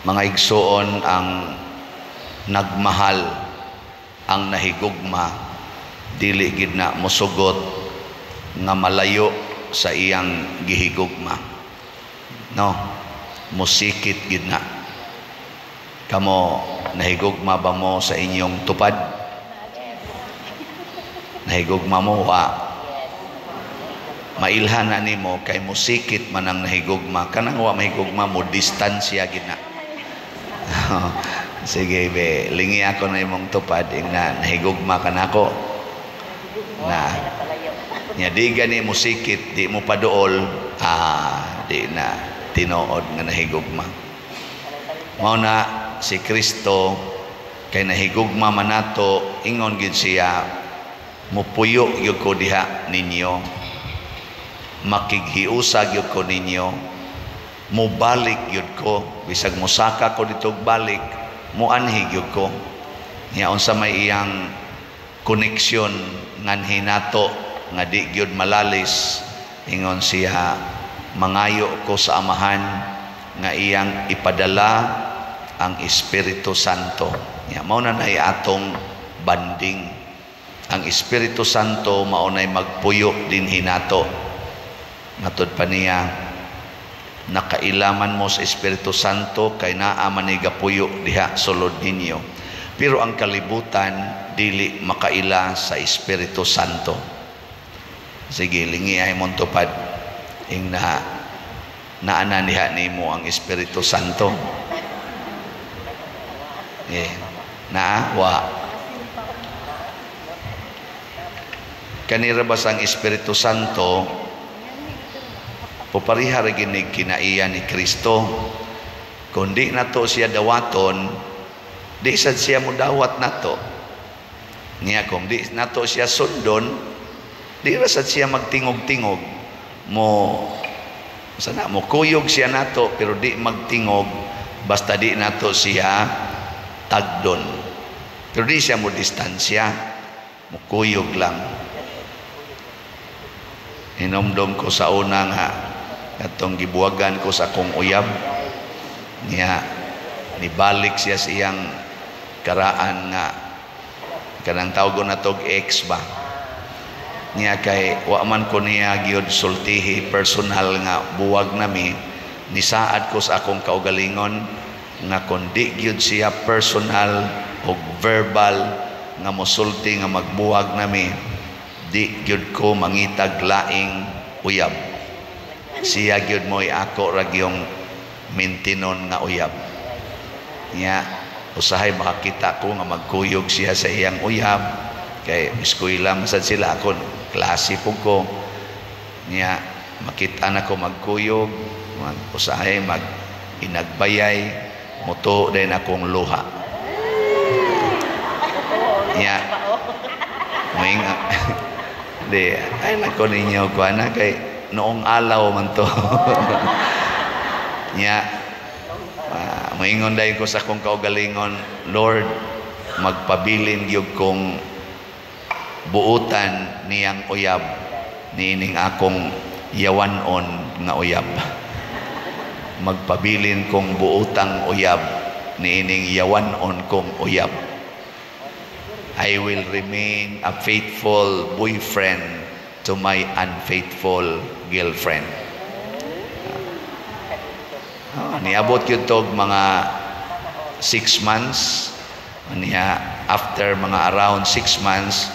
Mga igsuon, ang nagmahal, ang nahigugma, dili gid na mosugot nga malayo sa iyang gihigugma. No, musikit gid na. Kamo, nahigugma ba mo sa inyong tupad? Nahigugma mo, wa? Mailhan na nimo kay musikit man ang nahigugma. Kanang wa mahigugma mo, distansya gid na. Sige be, lingi ako na imong tupad ing na nahigugma ka nako. Na nya di gani musikit, di mo paduol, di na tinuod nga nahigugma. Mao na si Kristo kay nahigugma man nato, ingon gid siya, "Mupuyo gyud ko diha ninyo, makighiusa gyud ko ninyo, mubalik gyud ko, bisag mosaka ko dito balik, muanhi gyud ko." Nya unsa may iyang koneksyon nganhi nato nga di gyud malalis? Ingon siya, "Mangayo ko sa Amahan nga iyang ipadala ang Espiritu Santo." Nya mao na nay atong banding. Ang Espiritu Santo mao nay magpuyo dinhi nato. Matud pa niya, nakailaman mo sa Espiritu Santo kay naa man ni gapuyo diha sulod ninyo. Pero ang kalibutan dili makaila sa Espiritu Santo. Sige, lingi ay mong tupad. Ing na naana diha nimo ang Espiritu Santo. Eh, naa wa. Kanira ba ang Espiritu Santo pupariha ra ginig kinaiya ni Kristo? Kung di nato siya dawaton, di sad siya mudawat nato. Niya kung di nato siya sundon, di ra sad siya magtingog-tingog. Mo sana mo kuyog siya nato pero di magtingog basta di nato siya tagdon. Pero di siya mo distansya, mukuyog lang. Hinomdom ko sa una nga katong gibuwagan ko sa akong uyab, niya nibalik siya sa iyang karaan nga kanang tawgon na tog ex ba. Niya kay wa man ko niya gyud sultihi personal nga buwag nami, nisaad ko sa akong kaugalingon nga kon di gyud siya personal og verbal nga mosulti nga magbuwag nami, di gyud ko mangitag laing uyab. Siya gyud mo'y ako ra gyung mintinon nga uyab. Niya usahay makakita ko nga magkuyog siya sa iyang uyab kay eskwela man sad sila, ako klase pud ko. Niya makita na ko magkuyog, mag usahay mag inagbayay, mutuo din akong luha. Niya moing di ay nako ninyo ko ana kay noong alaw man to. Niya moingon dahil ko sa akong kaugalingon, "Lord, magpabilin gyud kong buutan niyang uyab niining akong yawanon nga uyab. Magpabilin kong buutang uyab niining yawanon kong uyab. I will remain a faithful boyfriend to my unfaithful girlfriend." Oh, niabot yun tog mga 6 months. Niya, after mga around 6 months,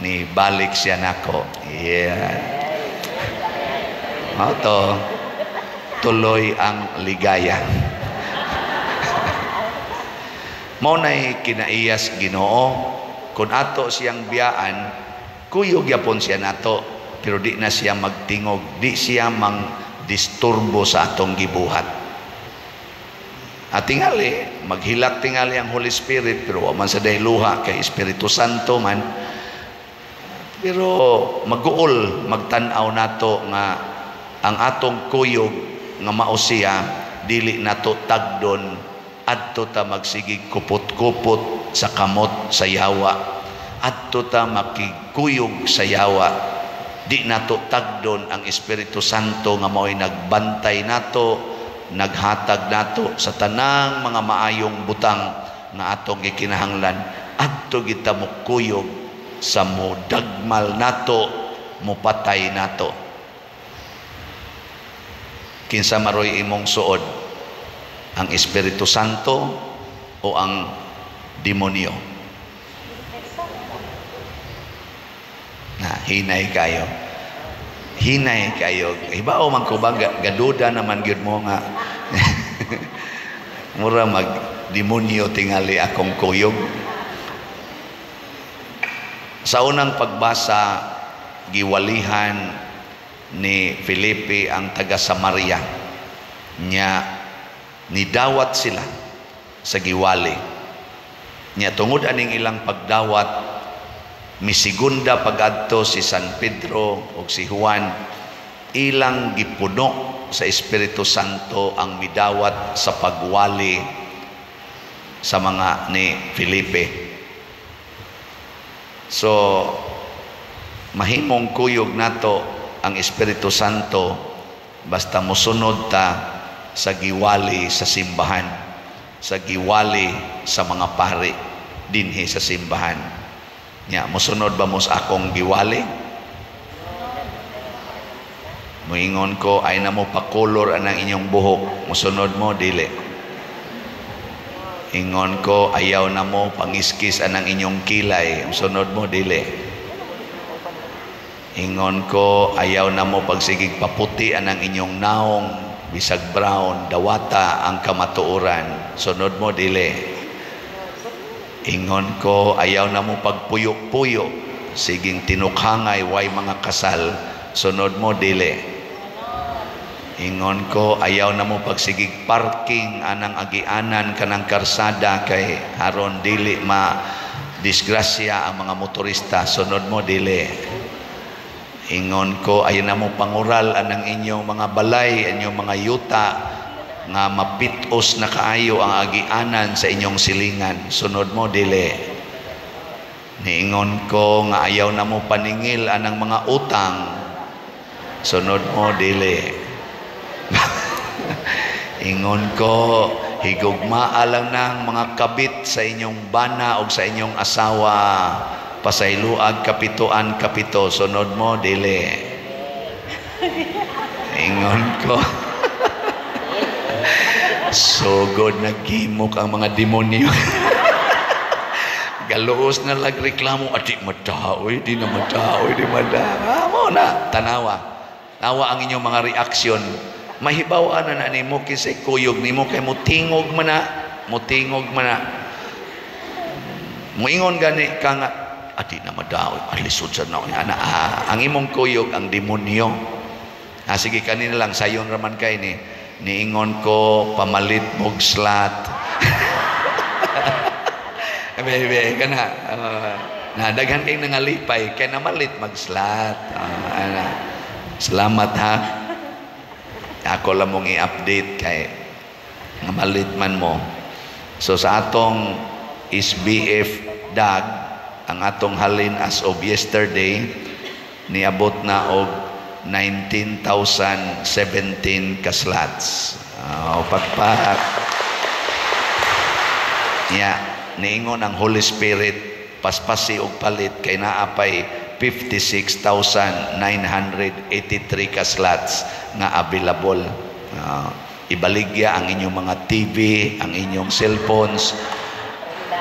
ni balik siya nako. Yeah. Mao to, tuloy ang ligaya. Mao nay kinaiyas Ginoo. Kung ato siyang biyaan, kuyog yapon siya nato, pero di na siya magtingog, di siya mang disturbo sa atong gibuhat. At tingali, maghilak tingali ang Holy Spirit, pero wa man sa luha kay Espiritu Santo man. Pero maguol, magtan-aw nato nga ang atong kuyog nga mao siya, dili nato tagdon, adto ta magsigig kupot-kupot sa kamot sa yawa, adto ta makigkuyog sa yawa. Di nato tagdon ang Espiritu Santo nga mao'y nagbantay nato, naghatag nato sa tanang mga maayong butang nga atong gikinahanglan. Adto kita mokuyog sa modagmal nato, mopatay nato. Kinsa maroy imong suod, ang Espiritu Santo o ang demonyo? Na hinay kayo. Hinay kayo. Ibao man ko ba gaduda naman gyud mo nga mura mag demonyo tingali akong kuyog. Sa unang pagbasa, giwalihan ni Felipe ang taga Samaria. Nya nidawat sila sa giwali. Nya tungod aning ilang pagdawat, misigunda pagadto si San Pedro ug si Juan, ilang gipuno sa Espiritu Santo ang midawat sa pagwali sa mga ni Felipe. So mahimong kuyog nato ang Espiritu Santo basta mosunod ta sa giwali sa simbahan, sa giwali sa mga pari dinhi sa simbahan. Nya mosunod ba mo sa akong giwali? Moingon ko ay na mo pakolor anang inyong buhok, mosunod mo dili? Ingon ko ayaw na mo pangiskis anang inyong kilay, mosunod mo dili? Ingon ko ayaw na mo pagsigig paputi anang inyong naong bisag brown, dawata ang kamatuoran, sunod mo dili? Ingon ko ayaw na mo pagpuyo-puyo, siging tinukhangay way mga kasal, sunod mo dili? Ingon ko ayaw na mo pagsigig parking anang agianan kanang karsada kay aron dili ma disgrasya ang mga motorista, sunod mo dili? Ingon ko ayaw na mo pangural anang inyong mga balay, inyong mga yuta nga mapitos na kaayo ang agianan sa inyong silingan, sunod mo dili? Niingon ko nga ayaw na mo paningil anang mga utang, sunod mo dili? Ingon ko higugmaa lang ng mga kabit sa inyong bana o sa inyong asawa, pasayloag kapituan kapito, sunod mo dili? Ingon ko sugod nagimok ang mga demonyo. Galuos na lagreklamo, adi madaoy, di na madaoy, di madaoy. Mo na tanawa, tawa ang inyong mga reaksyon. Mahibaw-an na na nimo kinsay kuyog nimo kay mutingog man na, mutingog man na. Muingon gani ka nga adi na madaoy, alisod sa na ana. Ang imong kuyog ang demonyo. Sige kanina lang sayon raman kay ni niingon ko pamalit mog slat. Bebe kana na daghan kay nangalipay kay namalit mag slat. Ana. Salamat ha. Ako lang mong i-update kay namalit man mo. So sa atong SBF DAG, ang atong halin as of yesterday niabot na og 19,017 ka slots. Pakpak. Nya niingon ang Holy Spirit paspasi og palit kay naa pay 56,983 ka slots nga available. Ibaligya ang inyong mga TV, ang inyong cellphones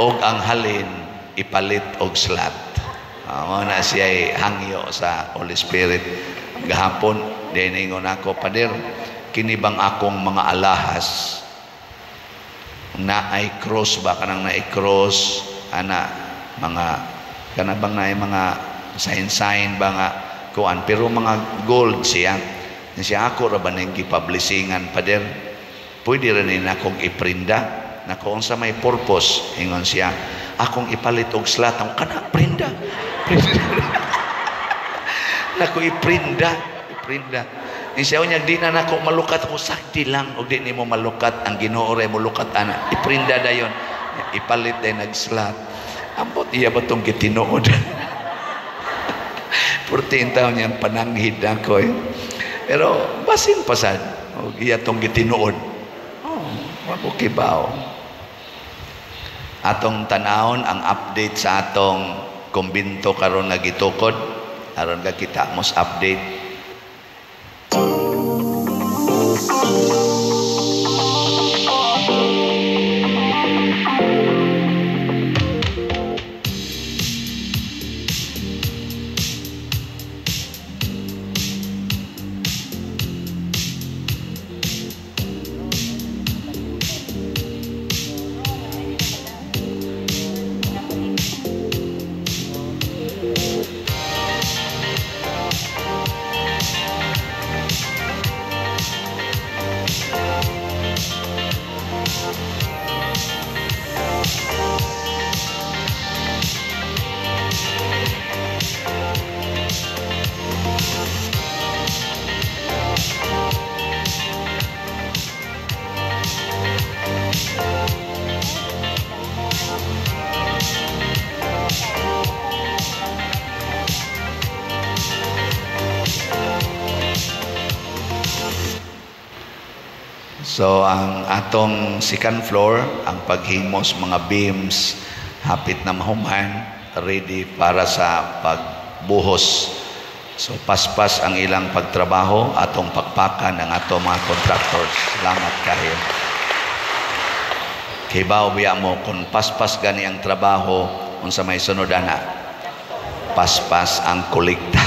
og ang halin ipalit og slot. Mao na siya hangyo sa Holy Spirit. Gahapon diningon ako, Pader, kini bang akong mga alahas naay cross ba, kanang naay cross ana mga kana bang naay mga sign ba nga kuan, pero mga gold siya. Siya ako ra ba ning gipublishingan, Pader? Pwede ra ni akong iprinda. Nako, unsa may purpose? Ingon siya, akong ipalit og slot. Ang kana prinda. Prinda. Nako iprinda, iprinda. Siya unya di na nako malukat ako, sakti lang og di nimo malukat ang Ginoo ra molukat ana. Iprinda dayon. Ipalit day nag-slot. Ambot iya ba tong gitinuod? 14 taon niyang pananghid ako eh. Pero basin pasad og iya tong gitinuod. Wa ko kibaw. Atong tan-awon ang update sa atong kumbinto karon nga gitukod aron ka kita mos update. So ang atong second floor, ang paghimos mga beams hapit na mahuman, ready para sa pagbuhos. So paspas ang ilang pagtrabaho, atong pakpakan ang atong mga contractors. Salamat kayo. Kibaw biya mo kung paspas gani ang trabaho unsa may sunod ana? Paspas ang kolekta.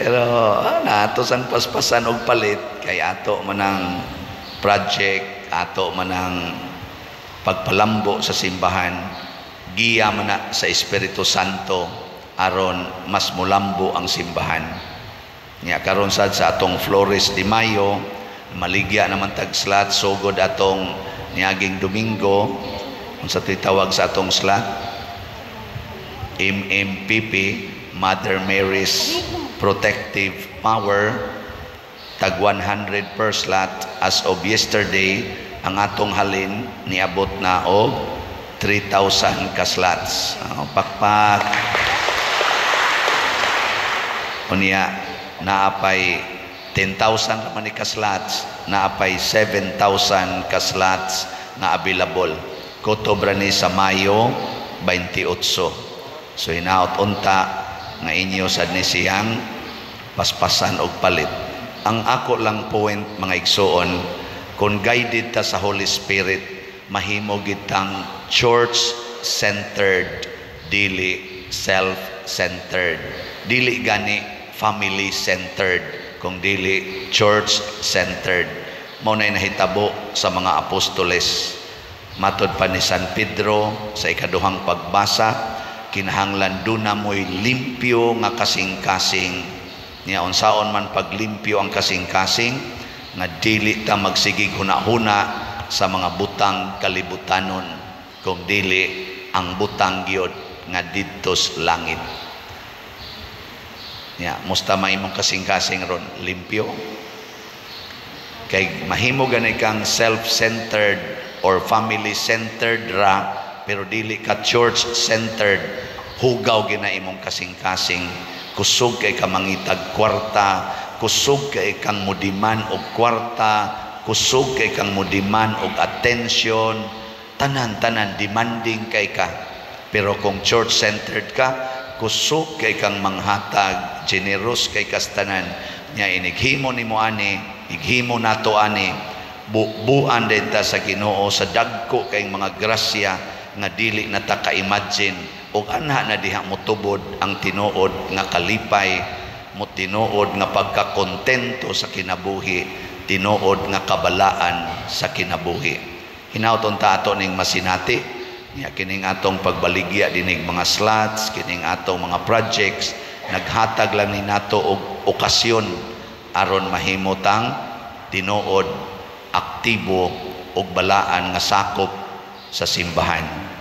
Pero nato sang paspasan og palit kay ato manang project, ato manang pagpalambo sa simbahan, giya man na sa Espiritu Santo aron mas mulambo ang simbahan. Nya karon sad sa atong Flores de Mayo, maligya naman tag slot sugod atong niaging Domingo, unsa tawag sa atong slot? MMPP, Mother Mary's Protective Power, tag 100 per slot. As of yesterday, ang atong halin niabot na og 3,000 ka slots. Pakpak. Unya naapay 10,000 naman ni ka slots, naapay 7,000 ka slots nga available. Kutob ra ni sa Mayo 28. So hinaot unta nga inyo sad ni siyang paspasan og palit. Ang ako lang point mga igsoon, kung guided ta sa Holy Spirit, mahimo gid tang church-centered, dili self-centered. Dili gani family-centered, kung dili church-centered. Mao nay nahitabo sa mga apostoles. Matod pa ni San Pedro sa ikaduhang pagbasa, kinahanglan duna mo'y limpyo nga kasing-kasing. Nya unsaon man paglimpyo ang kasing-kasing, nga dili ta magsigig huna-huna sa mga butang kalibutanon, kung dili ang butang gyud nga didtos langit. Nya musta man imong kasing-kasing ron, limpyo. Kay mahimo gani kang self-centered or family-centered ra, pero dili ka church-centered, hugaw gina imong kasing-kasing. Kusog kay ka mangitag kwarta, kusog kay kang mudiman og kwarta, kusog kay kang mudiman og attention, tanan-tanan demanding kay ka. Pero kung church-centered ka, kusog kay kang manghatag, generous kay kastanan. Nya inighimo nimo ani, ighimo nato ani, bubuan din ta sa Ginoo sa dagko kay mga grasya nga dili na ta ka-imagine. Ug anha na diha motubod ang tinuod nga kalipay, mo tinuod nga pagkakontento sa kinabuhi, tinuod nga kabalaan sa kinabuhi. Hinauton ta ato ning masinati nya kining atong pagbaligya dinig mga slots, kining atong mga projects, naghatag lang ni nato og okasyon aron mahimo tang tinuod aktibo og balaan nga sakop sa simbahan.